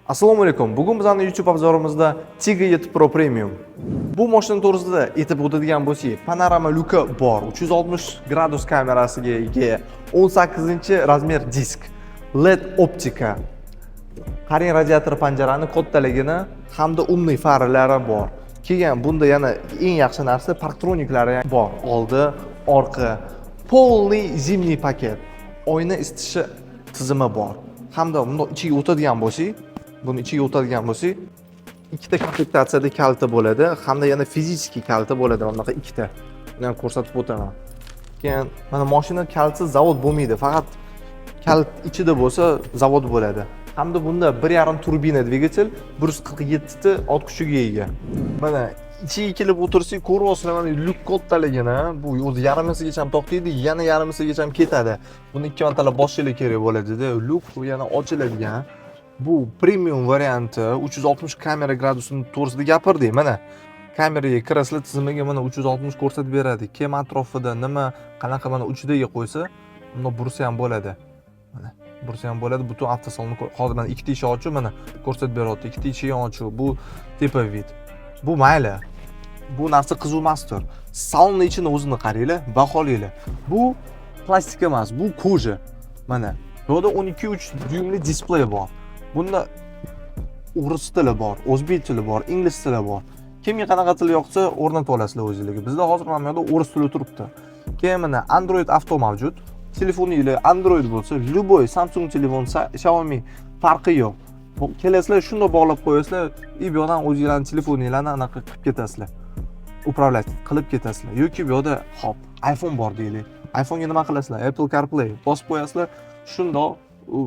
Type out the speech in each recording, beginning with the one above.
Assalomu alaykum. Bugun bizning YouTube обзор imizda Tiggo 7 Pro Premium. Bu mashina to'g'risida aytib o'tadigan bo'lsak, panorama люки bor, 360 gradus kamerasiga ega, 18 размер disk, LED optika. Qarang, radiator panjarani kattaligini hamda умный faralari bor. Keyin bunda yana eng yaxshi narsa, parktroniklari ham bor. Oldi, orqa, полный зимний пакет. Oyna isitishi tizimi bor. Hamda bundoq ichiga o'tadigan bo'lsak, buni ichiga o'tadigan bo'lsak, ikkita komplektatsiyada kaliti bo'ladi hamda yana физический kaliti bo'ladi, mana bunaqa ikkita. Buni ham ko'rsatib o'taman. Keyin mana mashina kalitisiz zavod bo'lmaydi, faqat kalit ichida bo'lsa, zavod bo'ladi. Hamda bunda 1,5 turbina dvigatel, 147 ta ot kuchiga ega. Mana ichiga kelib o'tirsak, ko'ryapsizlar, mana lyuk kattaligini. Bu o'zi yarmisigacha ham to'xtaydi, yana yarmisigacha ham ketadi. Buni ikki martalab bosishlar kerak bo'ladida. Lyuk yana ochiladigan. Bu premium varianti, 360 kamera gradusini to'g'risida gapirdik. Mana kameraga kirasizlar, tizimiga, mana 360 ko'rsatib beradi. Kim atrofida nima, qanaqa. Mana uchidaga qo'ysa, bundoq bursa ham bo'ladi. Mana bursa ham bo'ladi, butun avtosalonni hozir mana ikkita eshik ochiq, mana ko'rsatib beryapti, ikkita eshik ham ochiq. Bu tepa вид. Bu mayli. Bu narsa qiziq emasdir. Salonni ichini o'zini qaranglar, baholanglar. Bu plastik emas, bu кожа. Mana bu yerda 12,3 dyumli displey bor. Bunda o'ris tili bor, o'zbek tili bor, ingliz tili bor. Kimga qanaqa til yoqsa, o'rnatib olasizlar o'zingizlarga. Bizda hozir mana bu yerda o'ris tili turibdi. Keyin mana Android Auto mavjud. Telefoninglar Android bo'lsa, любой Samsung telefon, Xiaomi, farqi yo'q. Kelasizlar, shundoq bog'lab qo'yasizlar и bu yoqdan o'zinglarning telefoninglarni anaqa qilib ketasizlar. Управлять qilib ketasizlar. Yoki bu yoqda, hop, iPhone bor deylik. iPhone'ga nima qilasizlar? Apple CarPlay bosib qo'yasizlar, shundoq u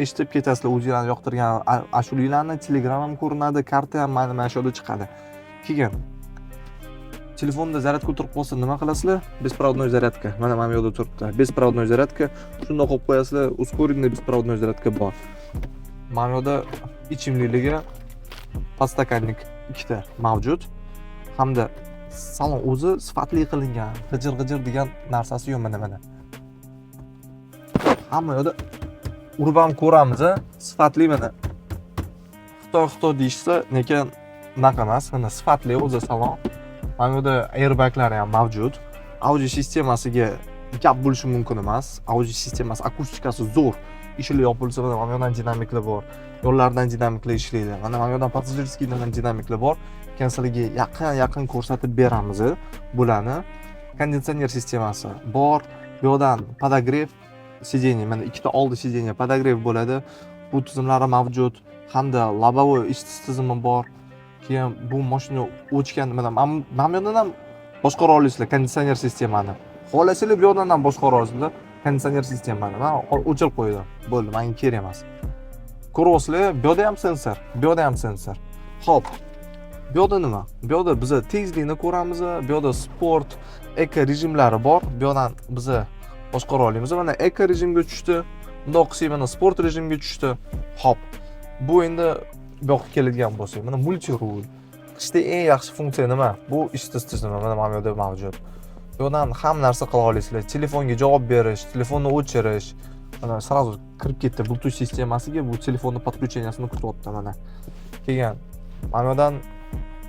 eshitib ketasizlar o'zinglarni yoqtirgan ashulilarni. Telegram ham ko'rinadi, karta ham mana shu yerda chiqadi. Keyin telefonda zaryadka o'tirib qolsa, nima qilasizlar? Беспроводной зарядка mana bu yerda turibdi. Беспроводной зарядка shundoq qo'yib qo'yasizlar, ускоренный беспроводной зарядка bor. Mana bu yerda ichimlikligi подстаканник ikkita mavjud hamda salon o'zi sifatli qilingan, g'ijir g'ijir degan narsasi yo'q. Mana hamma yoqda urib ham ko'ramiz, a sifatli. Mana Xitoy, Xitoy deyishsa, lekin unaqa emas, mana sifatli o'zi salon. Mana bu yerda airbaglari ham mavjud. Audio sistemasiga gap bo'lishi mumkin emas. Audio sistemasi, akustikasi zo'r. Eshiklar yopilsa, mana bu yoqdan dinamiklar bor, yo'llardan dinamiklar ishlaydi. Mana bu yoqdan пассажирский dan ham dinamiklar bor. Keyin sizlarga yaqin yaqin ko'rsatib beramiz bularni. Konditsioner sistemasi bor, bu yoqdan подогрев сиденье, mana ikkita oldi сиденье подогрев bo'ladi, bu tizimlari mavjud hamda лобовой isitish tizimi bor. Keyin bu mashina o'chgan, mana bu yoqdan ham boshqara olasizlar konditsioner sistemani. Xohlasanglar, bu yoqdan ham boshqara olasizlar konditsioner sistemani. Man o'chirib qo'ydim, bo'ldi, manga kerak emas. Ko'ryapsizlar, bu yoqda ham sensor, bu yoqda ham sensor. Ho'p, bu yoqda nima? Bu yoqda biza tezlikni ko'ramiz. Bu yoqda sport, eko rejimlari bor, bu yoqdan biza boshqara olamiz. Mana eko rejimga tushdi, bundoq qilsak, mana sport rejimga tushdi. Ho'p, bu endi bu yoqqa keladigan bo'lsak, mana мультируль. Qishda eng yaxshi funksiya nima? Bu isitish tizimi, mana bu yerda mavjud. Bu yoqdan hamma narsa qila olasizlar: telefonga javob berish, telefonni o'chirish. Mana сразу kirib ketdi Bluetooth sistemasiga, bu telefonni подключения sini kutyapti. Mana keyin mana bu yoqdan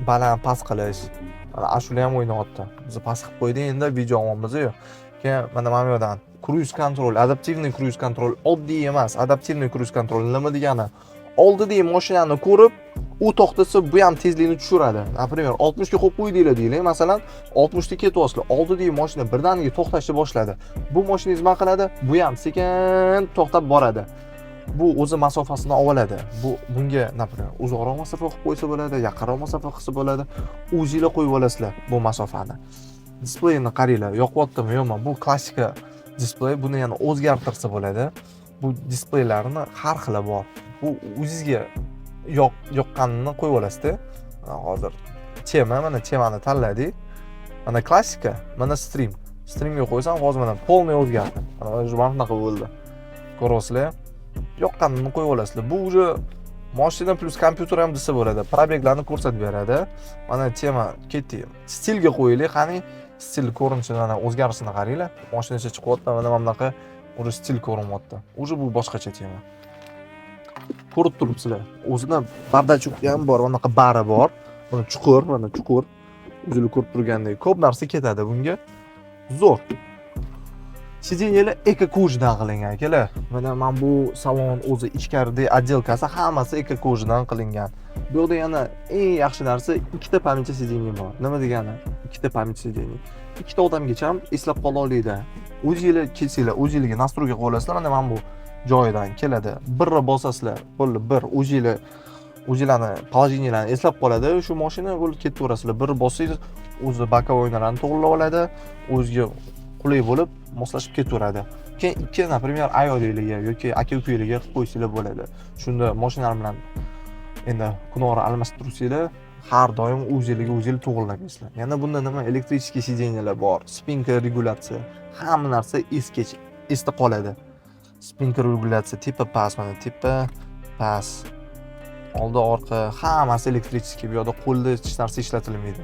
baland past qilish, mana ashula ham o'ynayapti. Biz past qilib qo'ydik, endi video olyapmiz-yu. Keyin mana bu yoqdan круиз контроль, адаптивный круиз контроль, oddiy emas, адаптивный круиз контроль nima degani? Oldidagi mashinani ko'rib, u to'xtasa, bu ham tezlikni tushiradi. Например, 60 ga qo'yib qo'ydinglar deylik, masalan, 60 ta ketyapsizlar, oldidagi mashina birdaniga to'xtashni boshladi. Bu mashinangiz nima qiladi? Bu ham sekin to'xtab boradi. Bu o'zi masofasini oladi. Bu bunga, например, uzoqroq masofa qilib qo'ysa bo'ladi, yaqinroq masofa qilsa bo'ladi, o'zinglar qo'yib olasizlar bu masofani. Displeyni qaranglar, yoqyaptimi, yo'qmi? Bu klassika displey, buni yana o'zgartirsa bo'ladi. Bu displeylarni har xili bor, bu o'zizga yoqqanini qo'yib olasizda. Mana hozir tema, mana temani tanladik, mana klassika, mana stream. Streamga qo'ysam, hozir mana полный o'zgardi, mana уже mana shunaqa bo'ldi, ko'ryapsizlar. Yoqqanini qo'yib olasizlar. Bu уже moshina plyus kompyuter ham desa bo'ladi, пробег larni ko'rsatib beradi. Mana tema, ketdik, stilga qo'yaylik. Qani stil ko'rinishini, mana o'zgarishini qaranglar. Moshinacha chiqyapti, mana bunaqa уже stil ko'rinyapti, уже bu boshqacha tema. Ko'rib turibsizlar, o'zini бардачок ham bor, anaqa bari bor. Mana chuqur, mana chuqur. O'zinglar ko'rib turgandek, ko'p narsa ketadi bunga. Zo'r. Сиденье lar эко кожа dan qilingan, akalar. Mana bu salon o'zi, ichkarida отделка si hammasi эко кожа dan qilingan. Bu yoqda yana eng yaxshi narsa, ikkita памяти сиденье bor. Nima degani? Ikkita память сиденье. Ikkita odamgacha ham eslab qola oladi. O'zinglar kelsanglar, o'zinglarga настройка qilib olasizlar, mana bu joyidan keladi. Birni bosasizlar, bo'ldi, bir o'zinglar o'zinglarni положение larni eslab qoladi shu mashina, bo'ldi, ketaverasizlar. Bir bossangiz, o'zi боковой oynalarni to'g'irlab oladi, o'ziga qulay bo'lib moslashib ketaveradi. Keyin ikki, например, ayolinglarga yoki aka ukanglarga qilib qo'ysanglar bo'ladi. Shunda mashinalar bilan endi kunora almashib tursanglar, har doim o'zinglarga o'zinglar to'g'irlamaysizlar. Yana bunda nima, электрический сиденья lar bor, спинка регуляция, hamma narsa esga esda qoladi. Спинка регуляция, tepa past, mana tepa past, oldi orqa, hammasi электрический. Bu yoqda qo'lda hech narsa ishlatilmaydi.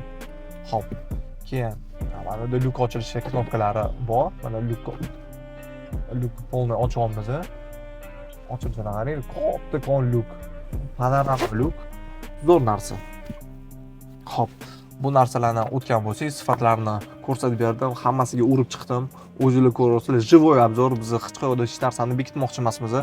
Ho'p, keyin mana bu yerda lyuk ochilishi knopkalari bor. Mana lyuk полный ochyapmiz. Ochilishini qarang, kattakon lyuk, panorama lyuk, zo'r narsa. Ho'p, bu narsalarni o'tgan bo'lsak, sifatlarini ko'rsatib berdim, hammasiga urib chiqdim. O'zinglar ko'ryapsizlar, живой обзор. Biz hech qayerda hech narsani bekitmoqchi emasmiz.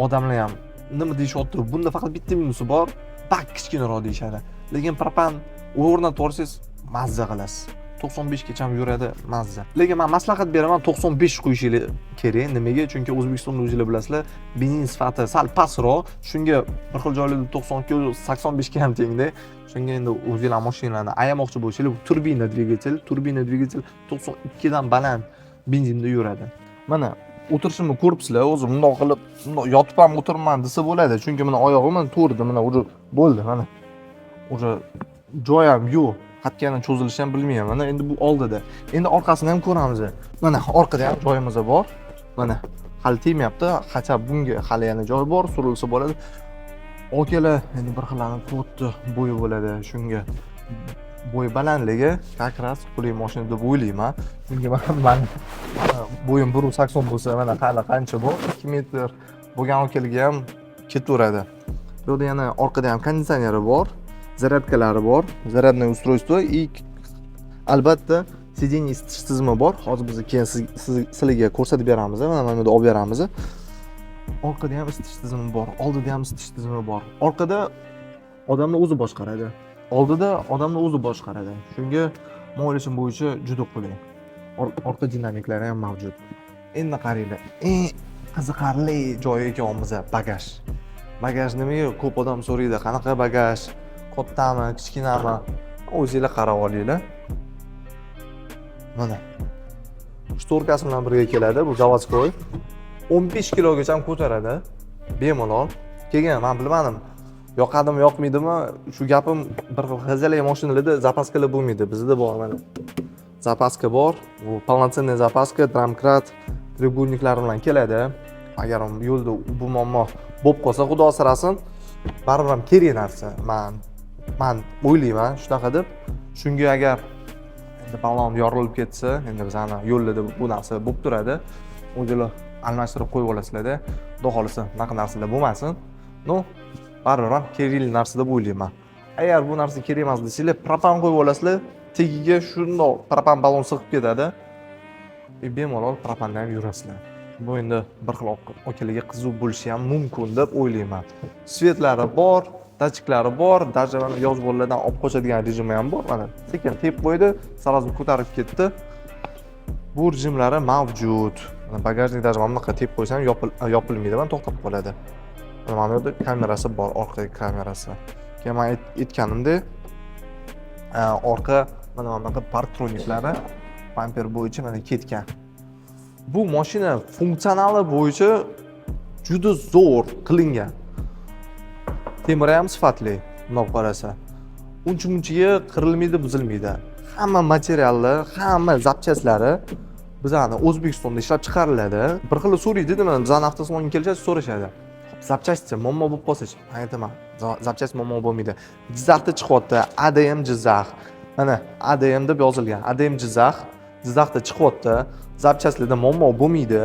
Odamlar ham nima deyishyapti, bunda faqat bitta minusi bor, bak kichkinaroq deyishadi, lekin propan o'rnatib yuborsangiz, mazza qilasiz. 95 gacha ham yuradi, mazza. Lekin man maslahat beraman, 95 qo'yishinglar kerak. Nimaga? Chunki O'zbekistonda, o'zinglar bilasizlar, benzin sifati sal pastroq. Shunga bir xil joylarda 92, 85ga ham tengda. Shunga endi o'zinglar mashinalarni ayamoqchi bo'lsanglar, bu turbina dvigatel, turbina dvigatel 92 dan baland benzinda yuradi. Mana o'tirishimni ko'ribsizlar, o'zi bundoq qilib, bundoq yotib ham o'tirman desa bo'ladi, chunki mana oyog'im, mana to'rda, mana уже bo'ldi, mana уже joy ham yo'q, qayerga cho'zilishini ham bilmayman. Mana endi bu oldida, endi orqasini ham ko'ramiz. Mana orqada ham joyimiz bor. Mana hali tegmayapti, хотя bunga hali yana joy bor, surilsa bo'ladi. Akalar endi bir xillarni katta bo'yi bo'ladi, shunga bo'yi balandligi как раз qulay mashina deb o'ylayman. Chunki man bo'yim 1,80 bo'lsa, mana hali qancha bor, 2 metr bo'lgan akalarga ham ketaveradi. Bu yerda yana orqada ham konditsioneri bor, зарядка lari bor, зарядное устройство и albatta сиденье isitish tizimi bor. Hozir biz keyin sizlarga ko'rsatib beramiz, mana bu yerda olib beramiz. Orqada ham isitish tizimi bor, oldida ham isitish tizimi bor. Orqada odamni o'zi boshqaradi, oldida odamni o'zi boshqaradi. Shunga man o'ylashim bo'yicha juda qulay. Orqa dinamiklari ham mavjud. Endi qaranglar, eng qiziqarli joyi ekanmiz, bagaj. Bagaj nimaga ko'p odam so'raydi, qanaqa bagaj, kattami, kichkinami? O'zinglar qarab olinglar. Mana шторка si bilan birga keladi. Bu заводской 15 kilogacha ham ko'taradi bemalol. Keyin man bilmadim, yoqadimi, yoqmaydimi shu gapim, bir xil xazalak mashinalarda запаска lar bo'lmaydi. Bizda bor, mana запаска bor. Bu полноценный запаска, домкрат, треугольник lari bilan keladi. Agar yo'lda bu muammo bo'lib qolsa, xudo asrasin, baribir ham kerak narsa, man o'ylayman shunaqa deb. Shunga agar endi balon yorilib ketsa, endi bizani yo'llarda bu narsa bo'lib turadi, o'zinglar almashtirib qo'yib olasizlarda. Xudo xohlasa, bunaqa narsalar bo'lmasin. Ну, baribir ham kerakli narsa deb o'ylayman. Agar bu narsa kerak emas desanglar, propan qo'yib olasizlar tagiga, shundoq propan balon sig'ib ketadi и bemalol propanda ham yurasizlar. Bu endi bir xil akalarga qiziq bo'lishi ham mumkin deb o'ylayman. Свет lari bor, datchiklari bor, даже mana yosh bolalardan olib qochadigan rejimi ham bor. Mana sekin tepib qo'ydi, сразу ko'tarib ketdi. Bu rejimlari mavjud. Mana багажник даже mana bunaqa tepib qo'ysam, yopilmaydi, mana to'xtab qoladi. Mana bu yerda kamerasi bor, orqa kamerasi. Keyin man aytganimdek, orqa mana bunaqa парктроник lari bamper bo'yicha mana ketgan. Bu mashina funksionali bo'yicha juda zo'r qilingan. Temiri ham sifatli, bundoq qarasa. Uncha munchaga qirilmaydi, buzilmaydi. Hamma materiallar, hamma запчасть lari bizani O'zbekistonda ishlab chiqariladi. Bir xil so'raydi, nima, bizani avtosalonga kelishadi, so'rashadi. Запчасть muammo bo'lib qolsa-chi? Man aytaman, запчасть muammo bo'lmaydi. Jizzaxda chiqyapti, ADM Jizzax. Mana ADM deb yozilgan. ADM Jizzax. Jizzaxda chiqyapti. Запчасть larda muammo bo'lmaydi.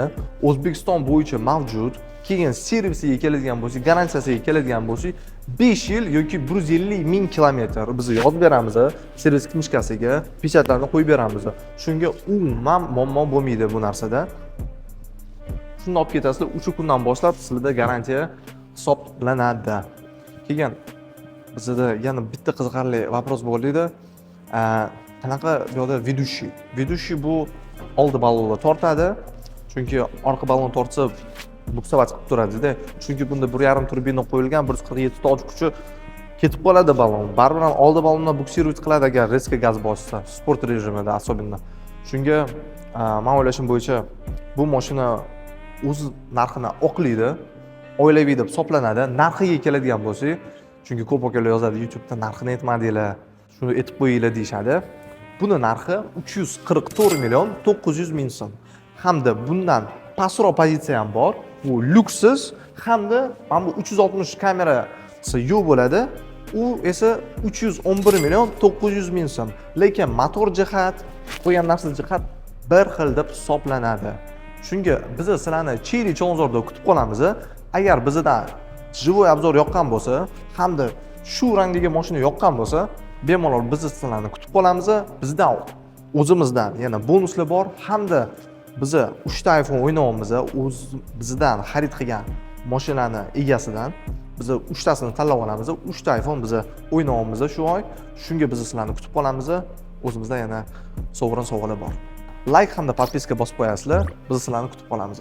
O'zbekiston bo'yicha mavjud. Keyin servisiga keladigan bo'lsak, garantiyasiga keladigan bo'lsak, 5 yil yoki 150 ming kilometr biz yozib beramiz, servis книжка siga печать larni qo'yib beramiz. Shunga umuman muammo bo'lmaydi bu narsada. Shuni olib ketasizlar, o'sha kundan boshlab sizlarda garantiya hisoblanadi. Keyin bizada yana bitta qiziqarli вопрос bo'ldi edi. Qanaqa bu yoqda ведущий? Ведущий bu oldi ballonlar tortadi, chunki orqa ballon tortsa, буксовать qilib turadida. Chunki bunda 1,5 turbina qo'yilgan, 147 ta ot kuchi ketib qoladi ballon. Baribir ham oldi ballondan буксировать qiladi, agar резко gaz bossa, sport rejimida особенно. Shunga man o'ylashim bo'yicha, bu mashina o'z narxini oqlaydi, oilaviy deb hisoblanadi. Narxiga keladigan bo'lsak, chunki ko'p akalar yozadi YouTube'da, narxini aytmadinglar, shuni aytib qo'yinglar deyishadi. Buni narxi 344 million 900 ming so'm. Hamda bundan pastroq pozitsiya ham bor. Bu lyuksiz hamda mana bu 360 kamerasi yo'q bo'ladi. U esa 311 million 900 ming so'm. Lekin motor jihat, qo'ygan narsa jihat bir xil deb hisoblanadi. Shunga biz sizlarni Chery Chilonzorda kutib qolamiz. Agar bizdan живой обзор yoqqan bo'lsa hamda shu rangdagi mashina yoqqan bo'lsa, bemalol biz sizlarni kutib qolamiz. Bizdan, o'zimizdan yana bonuslar bor hamda biza 3 ta iPhone o'ynayapmiz. O'z bizdan xarid qilgan mashinani egasidan biza uchtasini tanlab olamiz. 3 ta iPhone biza o'ynayapmiz shu oy. Shunga biz sizlarni kutib qolamiz. O'zimizda yana sovrin sovg'alar bor. Layk hamda подписка bosib qo'yasizlar. Biz sizlarni kutib qolamiz.